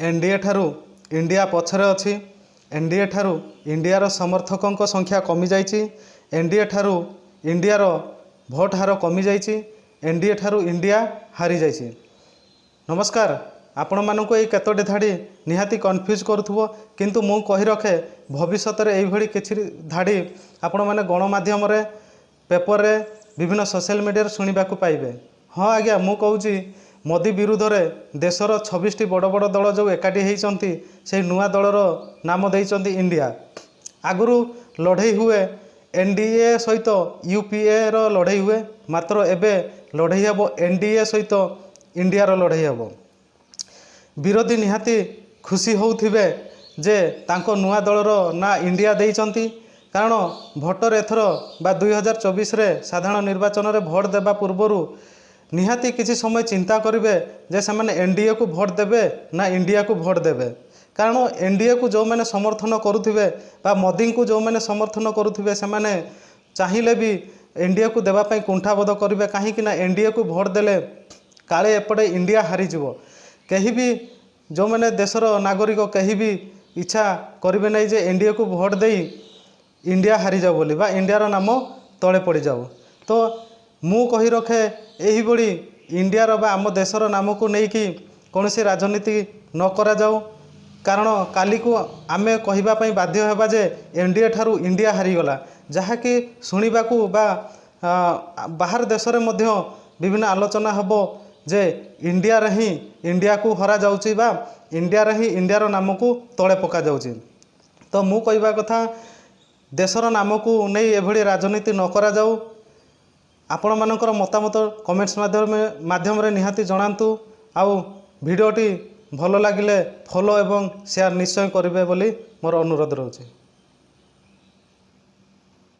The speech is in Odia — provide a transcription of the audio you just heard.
ଏନ୍ ଡି ଏ ଠାରୁ ଇଣ୍ଡିଆ ପଛରେ ଅଛି, ଏନ୍ ଡି ଏ ଠାରୁ ଇଣ୍ଡିଆର ସମର୍ଥକଙ୍କ ସଂଖ୍ୟା କମିଯାଇଛି, ଏନ୍ ଡି ଏ ଠାରୁ ଇଣ୍ଡିଆର ଭୋଟ ହାର କମିଯାଇଛି, ଏନ୍ ଡି ଏ ଠାରୁ ଇଣ୍ଡିଆ ହାରିଯାଇଛି। ନମସ୍କାର, ଆପଣମାନଙ୍କୁ ଏଇ କେତୋଟି ଧାଡ଼ି ନିହାତି କନଫ୍ୟୁଜ୍ କରୁଥିବ, କିନ୍ତୁ ମୁଁ କହି ରଖେ, ଭବିଷ୍ୟତରେ ଏଇଭଳି କିଛି ଧାଡ଼ି ଆପଣମାନେ ଗଣମାଧ୍ୟମରେ, ପେପରରେ, ବିଭିନ୍ନ ସୋସିଆଲ ମିଡ଼ିଆରେ ଶୁଣିବାକୁ ପାଇବେ। ହଁ ଆଜ୍ଞା, ମୁଁ କହୁଛି, ମୋଦି ବିରୁଦ୍ଧରେ ଦେଶର 26ଟି ବଡ଼ ବଡ଼ ଦଳ ଯେଉଁ ଏକାଠି ହେଇଛନ୍ତି, ସେଇ ନୂଆ ଦଳର ନାମ ଦେଇଛନ୍ତି ଇଣ୍ଡିଆ। ଆଗରୁ ଲଢ଼େଇ ହୁଏ, ଏନ୍ ଡି ଏ ସହିତ ୟୁ ପି ଏର ଲଢ଼େଇ ହୁଏ, ମାତ୍ର ଏବେ ଲଢ଼େଇ ହେବ, ଏନ୍ ଡି ଏ ସହିତ ଇଣ୍ଡିଆର ଲଢ଼େଇ ହେବ। ବିରୋଧୀ ନିହାତି ଖୁସି ହେଉଥିବେ ଯେ ତାଙ୍କ ନୂଆ ଦଳର ନାଁ ଇଣ୍ଡିଆ ଦେଇଛନ୍ତି, କାରଣ ଭୋଟର ଏଥର ବା 2024ରେ ସାଧାରଣ ନିର୍ବାଚନରେ ଭୋଟ ଦେବା ପୂର୍ବରୁ ନିହାତି କିଛି ସମୟ ଚିନ୍ତା କରିବେ ଯେ ସେମାନେ ଏନ୍ ଡି ଏକୁ ଭୋଟ ଦେବେ ନା ଇଣ୍ଡିଆକୁ ଭୋଟ ଦେବେ। କାରଣ ଏନ୍ ଡି ଏକୁ ଯେଉଁମାନେ ସମର୍ଥନ କରୁଥିବେ ବା ମୋଦିଙ୍କୁ ଯେଉଁମାନେ ସମର୍ଥନ କରୁଥିବେ, ସେମାନେ ଚାହିଁଲେ ବି ଏନ୍ ଡି ଏକୁ ଦେବା ପାଇଁ କୁଣ୍ଠାବୋଧ କରିବେ, କାହିଁକି ନା ଏନ୍ ଡି ଏକୁ ଭୋଟ ଦେଲେ କାଳେ ଏପଟେ ଇଣ୍ଡିଆ ହାରିଯିବ। କେହି ବି, ଯେଉଁମାନେ ଦେଶର ନାଗରିକ, କେହି ବି ଇଚ୍ଛା କରିବେ ନାହିଁ ଯେ ଏନ୍ ଡି ଏକୁ ଭୋଟ ଦେଇ ଇଣ୍ଡିଆ ହାରିଯାଉ ବୋଲି ବା ଇଣ୍ଡିଆର ନାମ ତଳେ ପଡ଼ିଯାଉ। ତ ମୁଁ କହି ରଖେ, ଏହିଭଳି ଇଣ୍ଡିଆର ବା ଆମ ଦେଶର ନାମକୁ ନେଇକି କୌଣସି ରାଜନୀତି ନ କରାଯାଉ, କାରଣ କାଲିକୁ ଆମେ କହିବା ପାଇଁ ବାଧ୍ୟ ହେବା ଯେ ଏନ୍ ଡି ଏ ଠାରୁ ଇଣ୍ଡିଆ ହାରିଗଲା, ଯାହାକି ଶୁଣିବାକୁ ବା ବାହାର ଦେଶରେ ମଧ୍ୟ ବିଭିନ୍ନ ଆଲୋଚନା ହେବ ଯେ ଇଣ୍ଡିଆରେ ହିଁ ଇଣ୍ଡିଆକୁ ହରାଯାଉଛି ବା ଇଣ୍ଡିଆରେ ହିଁ ଇଣ୍ଡିଆର ନାମକୁ ତଳେ ପକାଯାଉଛି। ତ ମୁଁ କହିବା କଥା, ଦେଶର ନାମକୁ ନେଇ ଏଭଳି ରାଜନୀତି ନ କରାଯାଉ। ଆପଣମାନଙ୍କର ମତାମତ କମେଣ୍ଟସ୍ ମାଧ୍ୟମରେ ନିହାତି ଜଣାନ୍ତୁ, ଆଉ ଭିଡ଼ିଓଟି ଭଲ ଲାଗିଲେ ଫଲୋ ଏବଂ ସେୟାର ନିଶ୍ଚୟ କରିବେ ବୋଲି ମୋର ଅନୁରୋଧ ରହୁଛି।